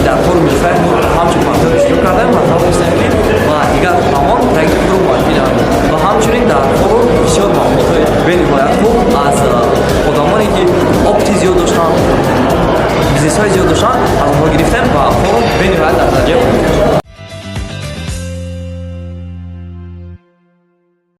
Дар форуми G5 мо ҳамчун партнёр иштирок кардем ва тавонистем, ки ба дигар одамон проекти худро муаррифӣ намоем. Ва ҳамчунин дар форум бисёр маълумотҳои бениҳоят хуб аз одамоне, ки опыти зиёд доштанд, бизнесҳои зиёд доштанд, аз онҳо гирифтем ва форум бениҳоят дар дараҷаи хуб.